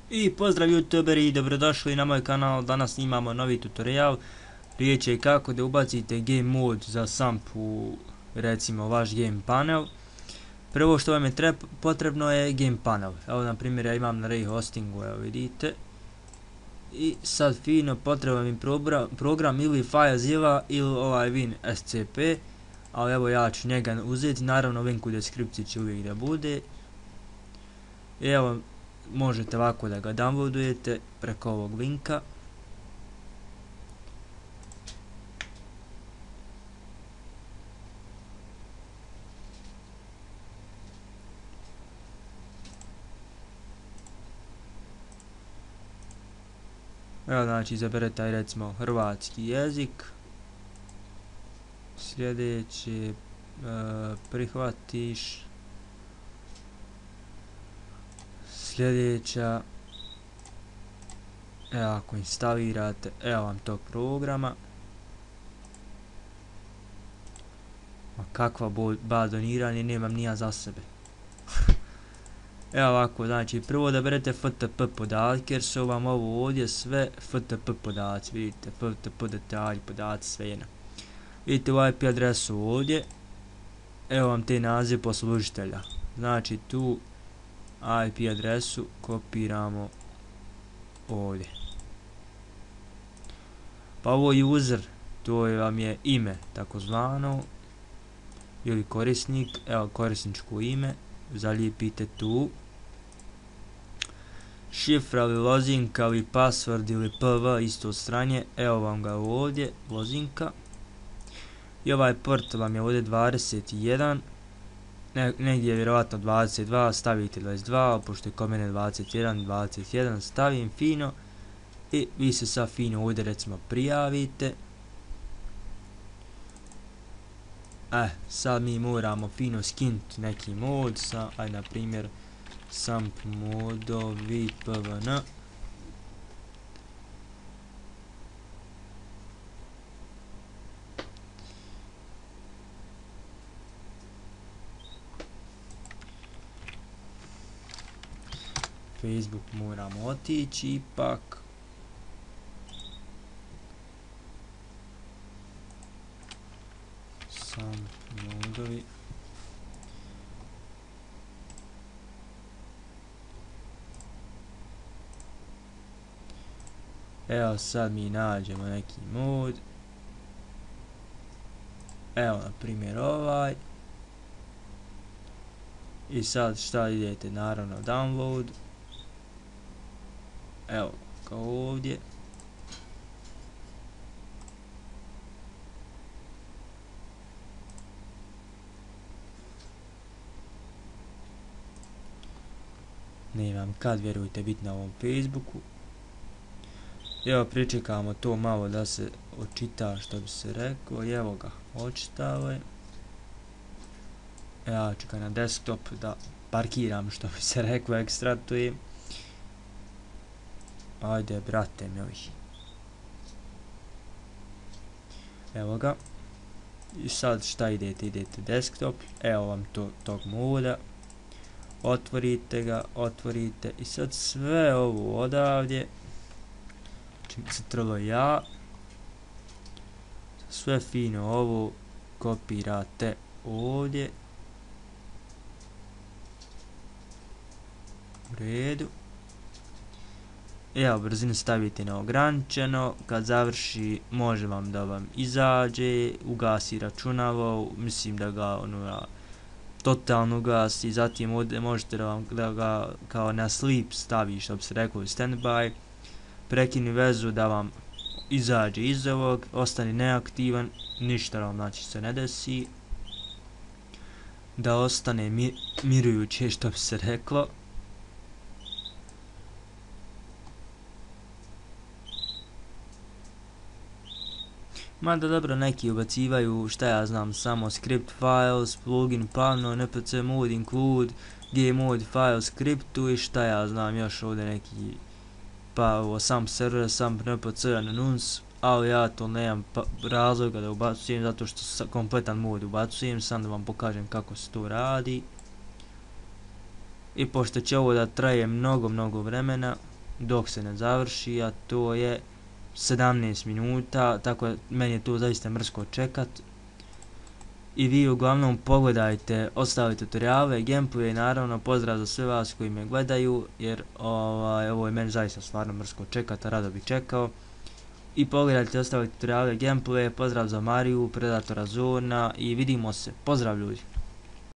I pozdrav youtuberi, dobrodošli na moj kanal. Danas snimamo novi tutorial. Riječ je kako da ubacite game mod za SAMP u recimo vaš game panel. Prvo što vam je potrebno je game panel. Evo na primjer ja imam na Ray hostingu, evo vidite. I sad fino potreban mi program ili FileZilla ili ovaj WinSCP. Ali evo ja ću njega uzeti, naravno link u deskripciji će uvijek da bude. I evo možete ovako da ga downloadujete preko ovog linka. Evo znači izaberete taj recimo hrvatski jezik. Sljedeće prihvatiš. Sljedeća, evo ako instalirate, evo vam tog programa. Ma kakva badoniranje, nemam nija za sebe. Evo ovako, znači prvo da berete FTP podatke jer su vam ovo ovdje sve FTP podaci, vidite, FTP detalji, podaci, sve jedno. Vidite u IP adresu ovdje, evo vam te naziv poslužitelja, znači tu IP adresu kopiramo ovdje. Pa ovo user, to vam je ime takozvano ili korisnik, evo korisničko ime, zalijepite tu. Šifra ili lozinka ili password ili pv isto stranje, evo vam ga ovdje, lozinka. I ovaj port vam je ovdje 21. Negdje je vjerovatno 22, stavite 22, pošto je kod mene 21 stavim fino i vi se sad fino ovdje recimo prijavite. Sad mi moramo fino skinuti neki mod, ajde na primjer SAMP modovi pvn. Facebook moramo otići ipak. SAMP modovi. Evo sad mi nađemo neki mod. Evo na primjer ovaj. I sad šta idete, naravno download. Evo kao ovdje. Nemam kad, vjerujte, biti na ovom Facebooku. Evo pričekamo to malo da se očita, što bi se reklo. Evo ga, očitao je. Ja ću ga na desktop da parkiram, što bi se reklo, ekstratujem. Ajde brate mi ovih. Evo ga. I sad šta idete, idete desktop. Evo vam tog moda. Otvorite ga, otvorite i sad sve ovo odavdje. Ctrl ja. Sve fino ovo kopirate ovdje. U redu. Evo brzinu stavite na ograničeno, kad završi može vam da vam izađe, ugasi računalo, mislim da ga totalno ugasi, zatim možete da ga kao na sleep stavi, što bi se reklo u standby, prekini vezu da vam izađe iz ovog, ostane neaktivan, ništa vam znači se ne desi, da ostane mirujuće, što bi se reklo. Mada dobro, neki ubacivaju, šta ja znam, samo script files, plugin, pano, npc mod, include, gmod, file, scriptu i šta ja znam još ovdje neki, pa ovo SAMP server, SAMP npc, announce, ali ja to nemam razloga da ubacujem zato što kompletan mod ubacujem, sam da vam pokažem kako se to radi. I pošto će ovo da traje mnogo vremena, dok se ne završi, a to je 17 minuta, tako meni je to zaista mrsko čekat. I vi uglavnom pogledajte ostale tutoriale, gameplaye, naravno pozdrav za sve vas koji me gledaju, jer ovo je meni zaista stvarno mrsko čekat, a rado bi čekao. I pogledajte ostale tutoriale, gameplaye, pozdrav za Mariju, Predatora Zona i vidimo se, pozdrav ljudi!